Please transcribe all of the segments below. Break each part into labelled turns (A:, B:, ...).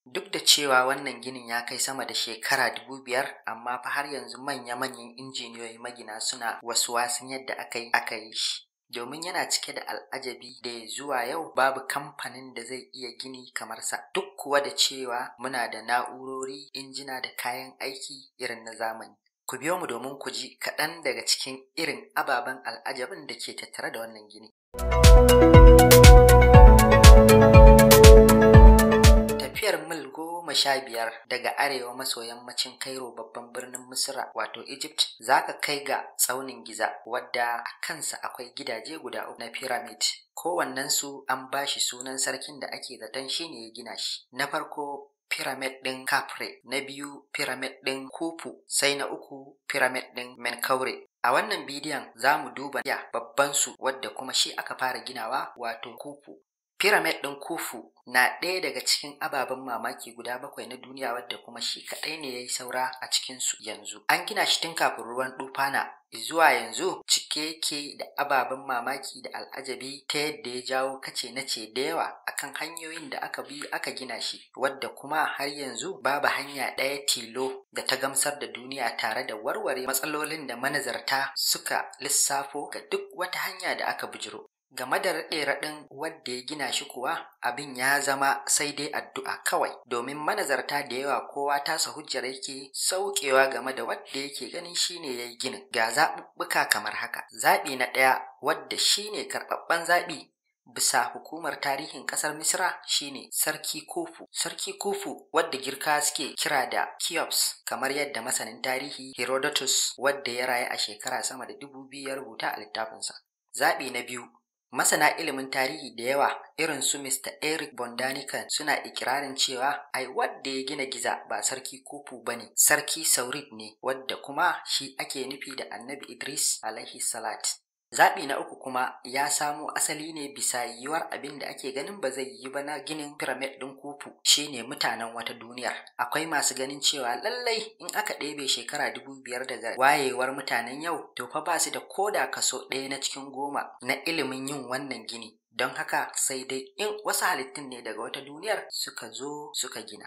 A: Duk da cewa wannan ginin ya kai sama da shekara 5000, amma fa har yanzu manya-manyan injiniyoyi magina suna waswasin yadda aka yi shi. Domin yana cike da al'ajabi da zuwa yau babu kamfanin da zai iya gini kamar sa. Duk kuwa da cewa muna da na'urori, injina da kayan aiki irin na zamani. Ku biyo mu domin ku ji kaɗan daga cikin irin ababen al'ajabin da ke tattare da wannan gini. Tafiyar mil 15 daga arewa maso yammacin Cairo, babban birnin Misra wato Egypt, za ka kai ga tsaunin Giza, wadda a kansa akwai gidaje guda uku na pyramid. Kowannensu an ba shi sunan sarkin da ake zaton shi ne ya gina shi. Na farko pyramid ɗin Khafre, na biyu pyramid ɗin Khufu, sai na uku pyramid ɗin Menkaure. A wannan bidiyon za mu duba ya babban su, wadda kuma shi aka fara ginawa, wato Khufu. Pyramid ɗin Khufu na ɗaya daga cikin ababen mamaki guda bakwai na duniya, wadda kuma shi kaɗai ne ya yi saura a cikinsu yanzu. An gina shi tun kafin ruwan dufana, zuwa yanzu cike yake da ababen mamaki da al'ajabi ta yadda ya jawo kace nace da yawa akan hanyoyin da aka bi aka gina shi, wadda kuma har yanzu babu hanya ɗaya tilo da ta gamsar da duniya tare da warware matsalolin da manazarta suka lissafo ga duk wata hanya da aka bujiro. Game da raɗe-raɗin wadda ya gina shi kuwa, abin ya zama sai dai addu'a kawai, domin manazarta da yawa kowa tasa hujjar yake saukewa game da wadda yake ganin shine ya yi ginin. Ga zaɓuɓɓuka kamar haka. Zaɓi na ɗaya, wadda shine karɓaɓɓen zaɓi bisa hukumar tarihin ƙasar Misra, shine Sarki Khufu. Sarki Khufu, wadda Girka suke kira da Cheops, kamar yadda masanin tarihi Herodotus, wadda ya rayu a shekara sama da 2000, ya rubuta a littafinsa. Zaɓi na biyu, masana ilimin tarihi da yawa irin su Mr. Eric von Daniken suna ikirarin cewa ai wadda ya gina Giza ba Sarki Khufu ba ne, Sarki Saurid ne, wadda kuma shi ake nufi da Annabi Idris alaihi salat. Zaɓi na uku kuma ya samo asali ne bisa yiwuwar abin da ake ganin ba zai yi ba na ginin pyramid ɗin Khufu shine mutanen wata duniyar. Akwai masu ganin cewa lallai in aka ɗebe shekara 5000 daga wayewar mutanen yau, to fa ba su da koda kaso ɗaya na cikin goma na ilimin yin wannan gini. Don haka sai dai in wasu halittun ne daga wata duniyar suka zo suka gina.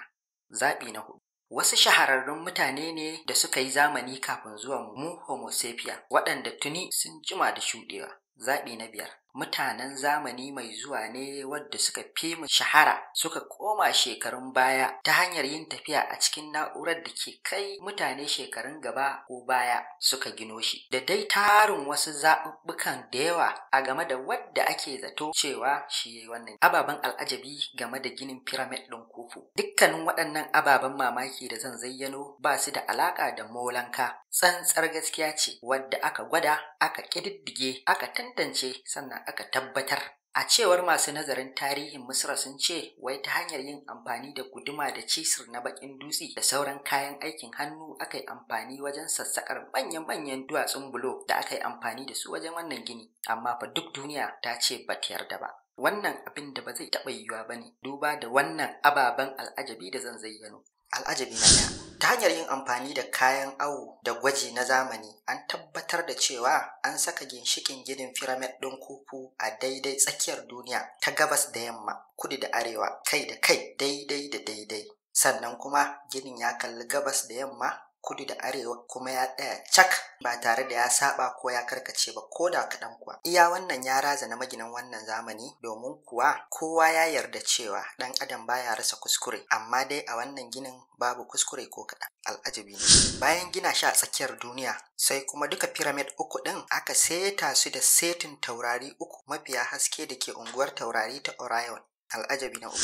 A: Zaɓi na huɗu, wasu shahararrun mutane ne da suka yi zamani kafin zuwan mu Homo sapien, waɗanda tuni sun jima da shuɗewa. Zaɓi na biyar, mutanen zamani mai zuwa ne wadda suka fi mu shahara suka koma shekarun baya ta hanyar yin tafiya a cikin na'urar da ke kai mutane shekarun gaba ko baya suka gino shi. Da dai tarin wasu zaɓuɓɓukan da yawa a game da wadda ake zato cewa shi yayi wannan ababen al'ajabi game da ginin pyramid ɗin Khufu. Dukkanin waɗannan ababen mamaki da zan zayyano ba su da alaƙa da molanka, tsantsar gaskiya ce wadda aka gwada, aka ƙididdige, aka tantance, sannan aka tabbatar. A cewar masu nazarin tarihin Misra, sun ce wai ta hanyar yin amfani da guduma da cisir na baƙin dutse da sauran kayan aikin hannu aka yi amfani wajen sassaƙar manyan-manyan duwatsun bulo da aka yi amfani da su wajen wannan gini. Amma fa duk duniya ta ce ba ta yarda ba. Wannan abin da ba zai taɓa yiwuwa ba ne, duba da wannan ababen al'ajabi da zan zayyano. Al'ajabi na ɗaya. Ta hanyar yin amfani da kayan awo da gwaji na zamani, an tabbatar da cewa an saka ginshiƙin ginin pyramid ɗin Khufu a daidai tsakiyar duniya ta gabas da yamma, kudu da arewa, kai da kai, daidai da daidai. Sannan kuma ginin ya kalli gabas da yamma, kudu da arewa, kuma ya tsaya cak ba tare da ya saba ko ya karkace ba ko da kaɗan kuwa. Iya wannan ya razana maginan wannan zamani, domin kuwa kowa ya yarda cewa ɗan adam baya rasa kuskure, amma dai a wannan ginin babu kuskure ko kaɗan. Al'ajabi ne. Bayan gina shi a tsakiyar duniya, sai kuma duka pyramid uku ɗin aka seta su da setin taurari uku mafiya haske da ke unguwar taurari ta Orion. Al'ajabi na uku.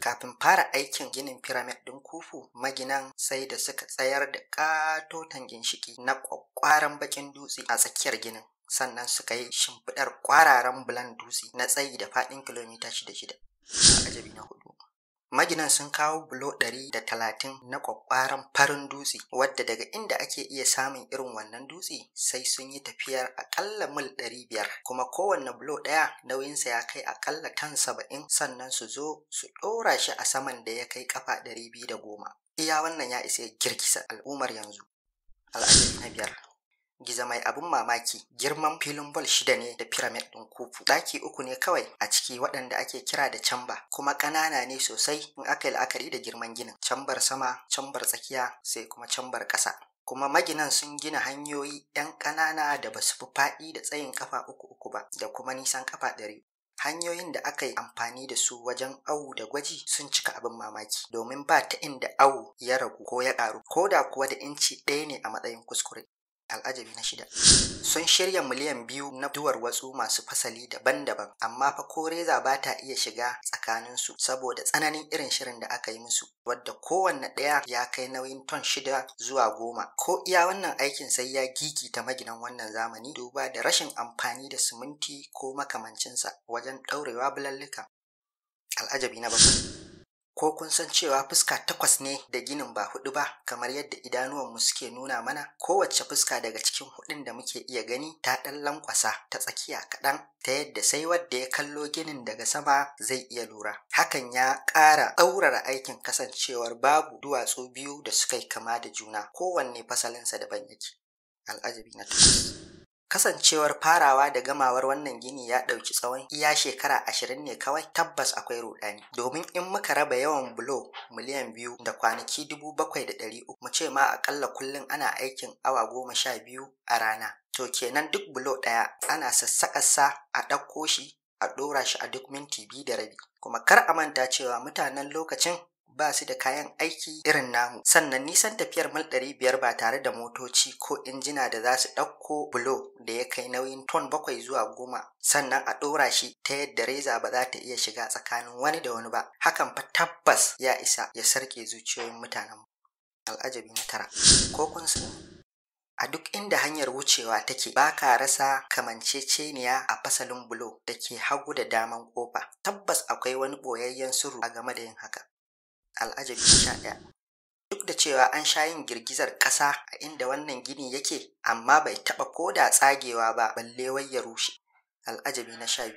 A: Kafin fara aikin ginin pyramid ɗin Khufu, maginan sai da suka tsayar da ƙatoton ginshiki na ƙwaƙƙwaran baƙin dutse a tsakiyar ginin. Sannan suka yi shimfiɗar ƙwararan bulan dutse na tsayi da faɗin kilomita 6-6. Al'ajabi na hudu. Maginan sun kawo bulo 130 na ƙwaƙƙwaran farin dutse, wadda daga inda ake iya samun irin wannan dutse sai sun yi tafiyar aƙalla mil 500, kuma kowanne bulo ɗaya nauyinsa ya kai aƙalla tan 70, sannan su zo su ɗora shi a saman da ya kai ƙafa 210. Iya wannan ya isa ya girgiza al'ummar yanzu. Al'ajabi na biyar. Giza mai abin mamaki, girman filin bol 6 ne da pyramid ɗin Khufu. Ɗaki 3 ne kawai a ciki waɗanda ake kira da camba, kuma ƙanana ne sosai in aka yi la'akari da girman ginin. Cambar sama, cambar tsakiya, sai kuma cambar ƙasa. Kuma maginan sun gina hanyoyi 'yan ƙanana da ba su fi faɗi da tsayin kafa 3-3 ba, da kuma nisan kafa 100. Hanyoyin da aka yi amfani da su wajen awu da gwaji sun cika abin mamaki, domin ba ta inda awu ya ragu ko ya ƙaru, ko da kuwa da inci 1 ne a matsayin kuskure. Al'ajabi na 6. Sun shirya 2 miliyan na duwar watsu masu fasali daban-daban, amma fa ko reza ba ta iya shiga tsakaninsu saboda tsananin irin shirin da aka yi musu, wadda kowanne ɗaya ya kai nauyin ton 6 zuwa 10. Ko iya wannan aikin sai ya gigita maginan wannan zamani, duba da rashin amfani da siminti ko makamancinsa wajen ɗaurewa bulallika. Al'ajabi na 7. Ko kun san cewa fuska 8 ne da ginin ba 4 ba, kamar yadda idanuwanmu suke nuna mana? Kowace fuska daga cikin 4 da muke iya gani ta ɗan lankwasa ta tsakiya kaɗan, ta yadda sai wadda ya kallo ginin daga sama zai iya lura. Hakan ya ƙara ɗaurara aikin kasancewar babu duwatsu 2 da suka yi kama da juna, kowanne fasalinsa daban yake. Al'ajabi na 8. Kasancewar farawa da gamawar wannan gini ya ɗauki tsawon iya shekara 20 ne kawai, tabbas akwai ruɗani. Domin in muka raba yawan bulo 2 miliyan da kwanaki 7,300, mu ce ma aƙalla kullum ana aikin awa 12 a rana. To kenan duk bulo ɗaya ana sassaƙarsa a ɗauko shi a ɗora shi a duk minti 2.5. Kuma kar a manta cewa mutanen lokacin ba su da kayan aiki irin namu. Sannan nisan tafiyar mil 500 ba tare da motoci ko injina da za su ɗauko bulo da ya kai nauyin ton 7 zuwa 10, sannan a ɗora shi ta yadda reza ba za ta iya shiga tsakanin wani da wani ba. Hakan fa tabbas ya isa ya sarƙe zuciyoyin mutanen. Al'ajabi na 9. Ko kun san a duk inda hanyar wucewa take, ba ka rasa kamanceceniya a fasalin bulo da ke hagu da daman ƙofa. Tabbas akwai wani ɓoyayyen sirru a game da yin haka. Al'ajabi 11. Duk da cewa an sha yin girgizar ƙasa a inda wannan gini yake, amma bai taɓa koda tsagewa ba balle wai ya rushe. Al'ajabi na 12.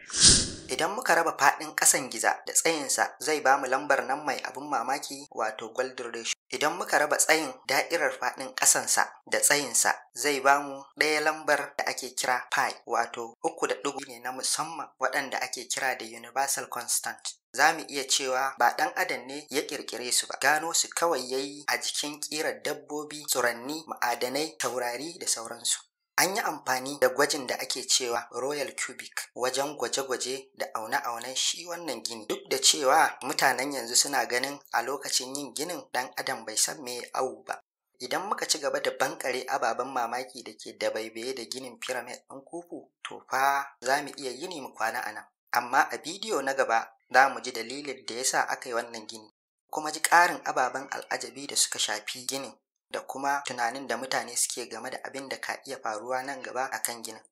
A: Idan muka raba faɗin ƙasan Giza da tsayinsa zai ba mu lambar nan mai abin mamaki, wato golden ratio. Idan muka raba tsayin da'irar faɗin ƙasansa da tsayinsa zai ba mu ɗaya lambar da ake kira pi, wato 3.0 ne na musamman waɗanda ake kira da universal constant. Za mu iya cewa ba ɗan adam ne ya ƙirƙire su ba, gano su kawai ya yi a jikin ƙirar dabbobi, tsuranni, ma'adanai, taurari da sauransu. An yi amfani da gwajin da ake cewa Royal Cubic wajen gwaje-gwaje da aune-aunen shi wannan gini. Duk da cewa mutanen yanzu suna ganin a lokacin yin ginin ɗan adam bai san me awu ba. Idan muka ci gaba da bankare ababen mamaki da ke dabaibaye da ginin pyramid ɗin Khufu, to fa za mu iya yini mu kwana a nan. Amma a bidiyo na gaba za mu ji dalilin da ya sa aka yi wannan gini, kuma ji ƙarin ababen al'ajabi da suka shafi ginin, da kuma tunanin da mutane suke game da abin da ka iya faruwa nan gaba a kan ginin.